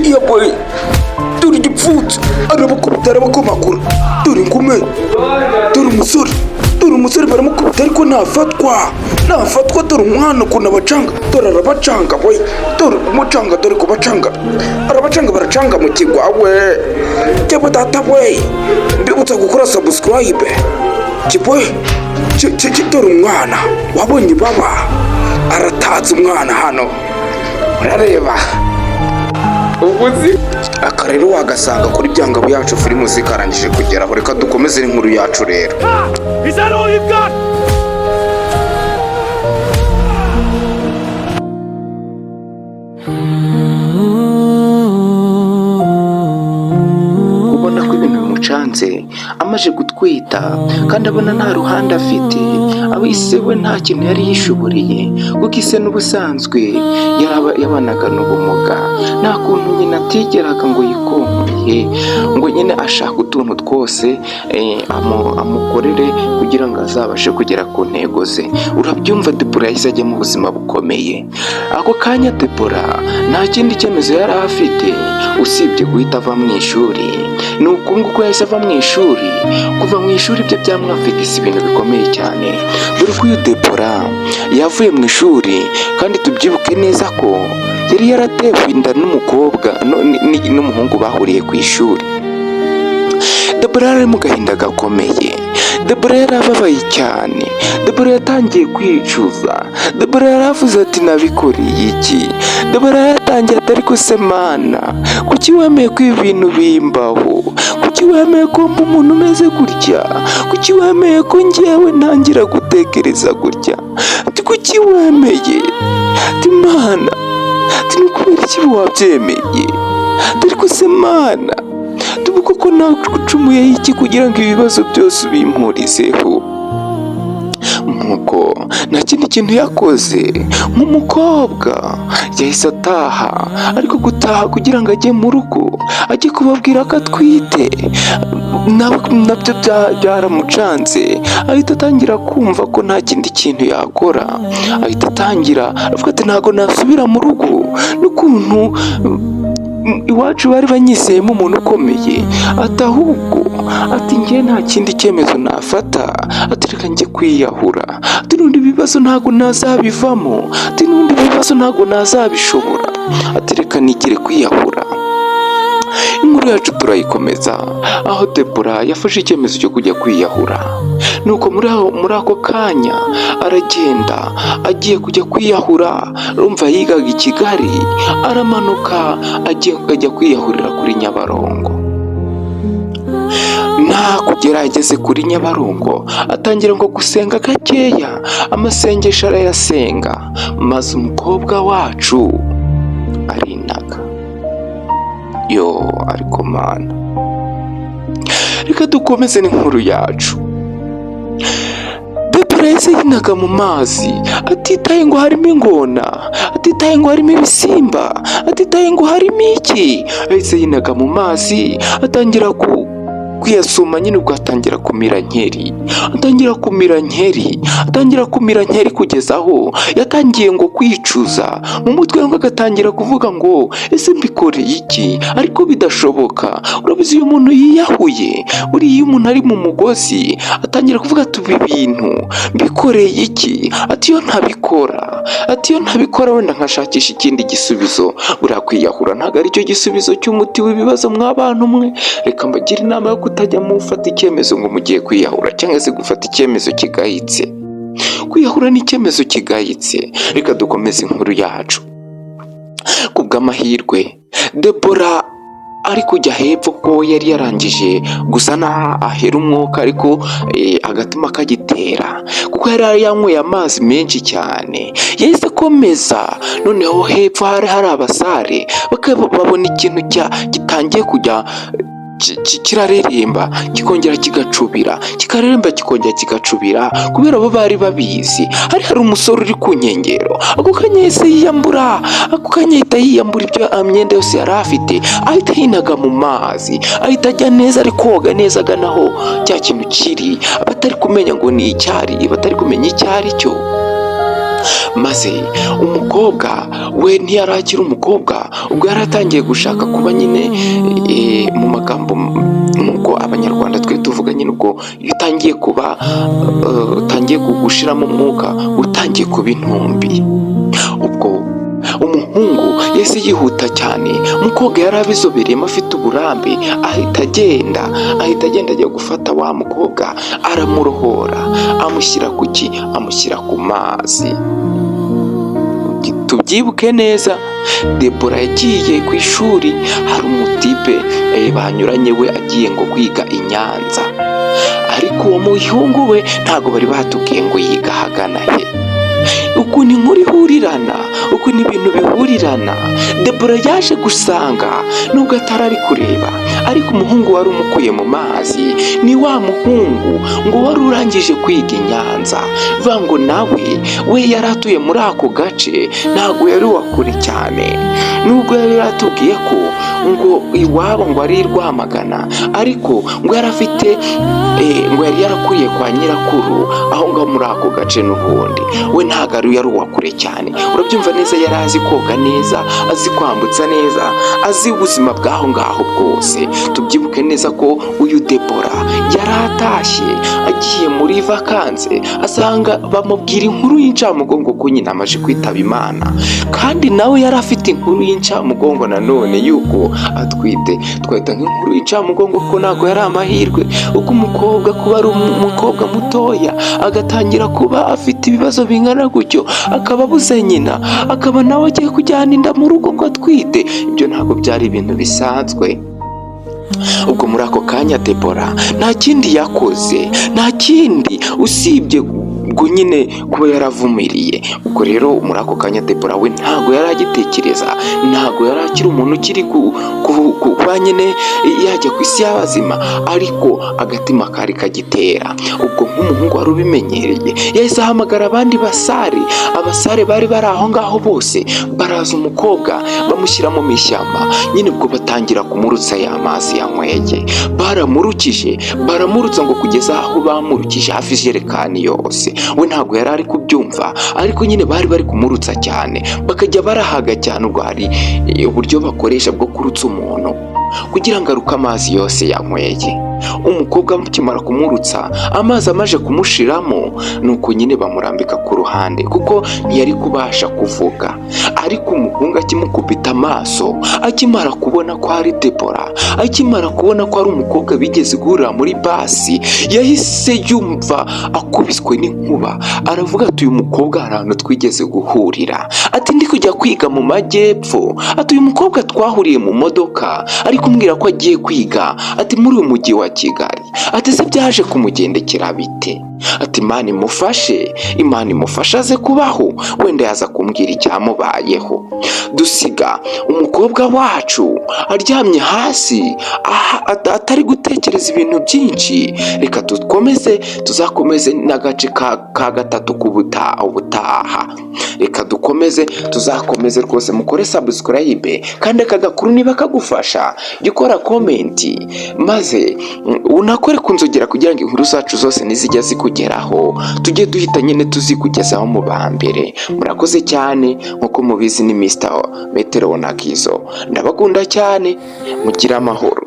Yewe, dore igipfunsi, arabakubita, arabakomagura. Dore ingume, dore umusore, dore umusore, baramukubita ariko ntafatwa, ntafatwa. Dore umwana ukuntu abacanga, dore arabacanga we, dore kumucanga, dore kubacanga, arabacanga, baracanga mu kigwa we. Yewe data we, mbibutsa gukora subscribe. Kibwe, dore umwana wabonye ibaba, aratatse umwana hano, urareba ubuzi aka rero wagasanga kuri Byangabo Yacu Films karangije kugeraho. Reka dukomeze n'inkuru yacu rero. Is that all you've got? Ubona ko ibintu bimucanze, amaze gutwita kandi abona nta ruhande afite, abo ise we nta kintu yari yishoboreye, kuko ise n'ubusanzwe yabanaga n'ubumuga. Nta kuntu nyina atigeraga ngo yikomeye, ngo nyine ashake utuntu twose amukorere kugira ngo azabashe kugera ku ntego ze. Urabyumva, Debora yahise ajya mu buzima bukomeye ako kanya. Debora nta kindi cyemezo yari afite usibye guhita ava mu ishuri. Ni uku nguko yahise ava mu ishuri. Kuva mu ishuri bye byamwafekisa ibintu bikomeye cyane, dore ko uyu Debora yavuye mu ishuri, kandi tubyibuke neza ko yari yaratewe inda n'umukobwa n'umuhungu bahuriye ku ishuri. Debora yari ari mu gahinda gakomeye. Debora yari ababaye cyane. Debora yatangiye kwicuza. Debora yaravuze ati: "Nabikoreye iki?" Debora yaratangiye ati: "Ariko se Mana, kuki wemeye ko ibi bintu bimbaho? Kuki wemeye ko mba umuntu umeze gutya? Kuki wemeye ko ngewe ntangira gutekereza gutya?" Ati: "Kuki wemeye?" Ati: "Mana," ati: "ni ukubera iki wabyemeye? Dore ko se Mana, tubu koko nagucumuye iki kugira ngo ibibazo byose ubimpurizeho?" Nuko nta kindi kintu yakoze nk'umukobwa, yahise ataha. Ariko gutaha kugira ngo ajye mu rugo ajye kubabwira ko atwite, nabyo byaramucanze. Ahita atangira kumva ko nta kindi kintu yakora. Ahita atangira avuga ati: "Ntabwo nasubira mu rugo n'ukuntu iwacu bari banyizeyemo umuntu ukomeye." Ati: "Ahubwo," ati, "njye nta kindi cyemezo nafata," ati, "reka njye kwiyahura." Ati: "N'ubundi ibibazo ntabwo nazabivamo." Ati: "N'ubundi ibibazo ntabwo nazabishobora." Ati: "Reka nigire kwiyahura." Inkuru yacu turayikomeza aho Debora yafashe icyemezo cyo kujya kwiyahura. Nuko muri ako kanya aragenda, agiye kujya kwiyahura. Urumva yigaga i Kigali, aramanuka agiye ajya kwiyahurira kuri Nyabarongo. Nta kugera ageze kuri Nyabarongo, atangira ngo gusenga gakeya, amasengesho arayasenga, maze umukobwa wacu arinaga. Yo, ariko Mana, reka dukomeze n'inkuru yacu. Debora yahise yinaga mu mazi, atitaye ngo harimo ingona, atitaye ngo harimo ibisimba, atitaye ngo harimo iki. Yahise yinaga mu mazi, atangira kuyasoma nyine. Ubwo atangira kumira nkeri, atangira kumira nkeri, atangira kumira nkeri, kugeza aho yatangiye ngo kwicuza mu mutwe, ngo agatangira kuvuga ngo: "Ese mbikoreye iki?" Ariko bidashoboka. Urabizi, iyo umuntu yiyahuye, buriya iyo umuntu ari mu mugozi, atangira kuvuga ati: "Ubu ibintu mbikoreye iki?" Ati: "Iyo ntabikora," ati, "iyo ntabikora wenda nkashakisha ikindi gisubizo." Buriya kwiyahura ntabwo aricyo gisubizo cy'umuti w'ibibazo. Mw'abantu mwe, reka mbagire inama yo kutajya mufata icyemezo ngo mugiye kwiyahura, cyangwa se gufata icyemezo kigayitse. Kwiyahura ni icyemezo kigayitse. Reka dukomeze inkuru yacu. Ku bw'amahirwe, Debora ari kujya hepfo, kuko we yari yarangije gusa n'aho ahera umwuka, ariko agatima kagitera, kuko yari yanyweye amazi menshi cyane. Yahise akomeza. Noneho hepfo hari hari abasare, babona ikintu gitangiye kujya kirareremba, kikongera kigacubira, kikareremba, kikongera kigacubira. Kubera bo bari babizi, hari hari umusore uri ku nkengero. Ako kanya yahise yiyambura, ako kanya ahita yiyambura ibyo myenda yose yari afite, ahita yinaga mu mazi, ahita ajya neza, ari koga neza agana aho cya kintu kiri, batari kumenya ngo ni icyari, batari kumenya icyo ari cyo. Maze umukobwa we ntiyari akiri umukobwa, ubwo yari atangiye gushaka kuba nyine, mu magambo nk'uko Abanyarwanda twe tuvuga nyine, ubwo iyo utangiye kuba utangiye gushiramo umwuka, utangiye kuba intumbi. Ubwo umuhungu yahise yihuta cyane, umukobwa yari abizobereyemo, afite uburambe, ahita agenda ajya gufata wa mukobwa, aramurohora, amushyira ku ki? Amushyira ku mazi. Tubyibuke neza, Debora yagiye ku ishuri, hari umutipe banyuranye, we agiye ngo kwiga i Nyanza, ariko uwo muhungu we ntabwo bari batubwiye ngo yiga ahagana he. Ukuntu inkuru ihurirana, ukuntu ibintu bihurirana, Debora yaje gusanga nubwo atari ari kureba, ariko umuhungu wari umukuye mu mazi ni wa muhungu ngo wari urangije kwiga i Nyanza. Bivuga ngo nawe we yari atuye muri ako gace, ntabwo yari uwa kure cyane, nubwo yari yaratubwiye ko ngo iwabo ngo ari i Rwamagana, ariko ngo yari afite ngo yari yarakuriye kwa nyirakuru aho ngaho muri ako gace. N'ubundi we ntabwo ari yari uwa kure cyane. Urabyumva neza, yari azi koga neza, azi kwambutsa neza, azi ubuzima bw'aho ngaho bwose. Tubyibuke neza ko uyu Debora yari atashye agiye muri vacances, asanga bamubwira inkuru y'incamugongo ko nyina amaze kwitaba Imana, kandi nawe yari afite inkuru y'incamugongo nanone yuko atwite. Twahita nk'inkuru y'incamugongo ko ntabwo yari amahirwe, uko umukobwa kuba ari umukobwa mutoya agatangira kuba afite ibibazo bingana gutyo, akaba abuze nyina, akaba nawe agiye kujyana inda mu rugo ngo atwite, ibyo ntabwo byari ibintu bisanzwe. Ubwo muri ako kanya Debora nta kindi yakoze, nta kindi usibye ubwo nyine kuba yaravumiriye. Ubwo rero muri ako kanya Debora we ntabwo yari agitekereza, ntabwo yari akiri umuntu ukiri kuba nyine yajya ku isi y'abazima, ariko agatima kari kagitera. Ubwo nk'umuhungu wari ubimenyereye yahise ahamagara abandi basare. Abasare bari bari aho ngaho bose baraza, umukobwa bamushyira mu ishyamba nyine. Ubwo batangira kumurutsa ya mazi yanyweye, baramurukije, baramurutsa ngo kugeza aho bamurukije hafi ijerekani yose. We ntabwo yari ari kubyumva, ariko nyine bari bari kumurutsa cyane, bakajya barahaga cyane. Ubwo hari uburyo bakoresha bwo kurutsa umuntu kugira ngo aruke amazi yose yanyweye. Umukobwa mukimara kumurutsa, amazi amaze kumushiramo, nuko nyine bamurambika ku ruhande kuko ntiyari kubasha kuvuga. Ariko umuhungu akimukubita amaso, akimara kubona ko ari Debora, akimara kubona ko ari umukobwa bigeze guhurira muri basi, yahise yumva akubiswe n'inkuba, aravuga ati: "Uyu mukobwa hari ahantu twigeze guhurira." Ati: "Ndi kujya kwiga mu majyepfo." Ati: "Uyu mukobwa twahuriye mu modoka ari kumbwira ko agiye kwiga," ati, "muri uyu mujyi wa Kigali." Ati: "Se byaje kumugendekera bite?" Ati: "Imana imufashe, Imana imufashe aze kubaho, wenda yaza kumbwira icyamubayeho." Dusiga umukobwa wacu aryamye hasi atari gutekereza ibintu byinshi. Reka dukomeze, tuzakomeze n'agace ka gatatu k'ubutaha ubutaha. Reka dukomeze, tuzakomeze rwose. Mukore subscribe, kandi aka gakuru niba kagufasha jya ukora comment, maze unakore ku nzogera kugira ngo inkuru zacu zose nizijya zikugeraho tujye duhita nyine tuzikugezaho mu ba mbere. Murakoze cyane. Nk'uko mubizi ni Mr Metero Nakizo, ndabakunda cyane, mugire amahoro.